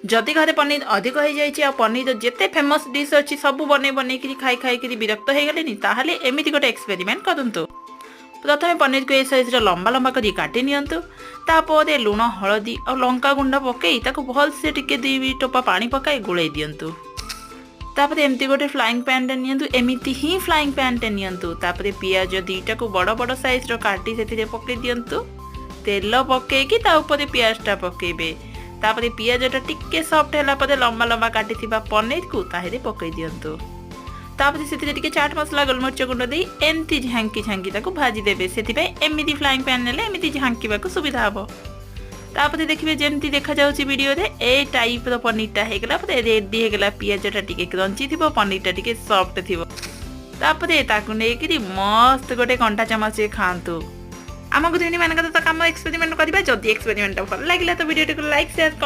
ଯଦି ଘରେ ପନିର ଅଧିକ ହେଇଯାଇଛି ଆଉ ପନିର ଯେତେ ଫେମସ୍ ଡିଶ୍ ଅଛି ସବୁ ବନେଇ ବନେଇକିରି ଖାଇ ଖାଇକିରି ବିରକ୍ତ ହେଇଗଲେନି, ତାହେଲେ ଏମିତି ଗୋଟେ ଏକ୍ସପେରିମେଣ୍ଟ କରନ୍ତୁ। ପ୍ରଥମେ ପନିରକୁ ଏ ସାଇଜ୍ର ଲମ୍ବା ଲମ୍ବା କରି କାଟି ନିଅନ୍ତୁ। ତାପରେ ଲୁଣ, ହଳଦୀ ଆଉ ଲଙ୍କା ଗୁଣ୍ଡ ପକାଇ ତାକୁ ଭଲସେ ଟିକେ 2 ଟୋପା ପାଣି ପକାଇ ଗୋଳେଇ ଦିଅନ୍ତୁ। ତାପରେ ଏମିତି ଗୋଟେ ଫ୍ରାଇଂ ପ୍ୟାନ୍ଟା ନିଅନ୍ତୁ, ଏମିତି ହିଁ ଫ୍ରାଇଂ ପ୍ୟାନ୍ଟା ନିଅନ୍ତୁ। ତାପରେ ପିଆଜ 2ଟାକୁ ବଡ଼ ବଡ଼ ସାଇଜ୍ର କାଟି ସେଥିରେ ପକାଇ ଦିଅନ୍ତୁ। ତେଲ ପକାଇକି ତା ଉପରେ ପିଆଜଟା ପକାଇବେ। ତାପରେ ପିଆଜଟା ଟିକେ ସଫ୍ଟ ହେଲା ପରେ ଲମ୍ବା ଲମ୍ବା କାଟିଥିବା ପନିରକୁ ତାହିରେ ପକାଇ ଦିଅନ୍ତୁ। ତାପରେ ସେଥିରେ ଟିକେ ଚାଟ୍ ମସଲା, ଗୋଲମରିଚ ଗୁଣ୍ଡ ଦେଇ ଏମିତି ଝାଙ୍କି ଝାଙ୍କି ତାକୁ ଭାଜିଦେବେ। ସେଥିପାଇଁ ଏମିତି ଫ୍ରାଇଂ ପ୍ୟାନ୍ ନେଲେ ଏମିତି ଝାଙ୍କିବାକୁ ସୁବିଧା ହେବ। ତାପରେ ଦେଖିବେ, ଯେମିତି ଦେଖାଯାଉଛି ଭିଡ଼ିଓରେ, ଏ ଟାଇପ୍ର ପନିରଟା ହେଇଗଲା ପରେ ରେଡ଼ି ହେଇଗଲା। ପିଆଜଟା ଟିକେ କ୍ରଞ୍ଚି ଥିବ, ପନିରଟା ଟିକେ ସଫ୍ଟ ଥିବ। ତାପରେ ତାକୁ ନେଇକିରି ମସ୍ତ ଗୋଟେ କଣ୍ଟା ଚାମଚରେ ଖାଆନ୍ତୁ। ଆମ ଗୃହିଣୀ ମାନଙ୍କର ତ କାମ ଏକ୍ସପେରିମେଣ୍ଟ କରିବା। ଯଦି ଏକ୍ସପେରିମେଣ୍ଟଟା ଭଲ ଲାଗିଲା ତ ଭିଡ଼ିଓଟିକୁ ଲାଇକ୍, ସେୟାର, କମେଣ୍ଟ।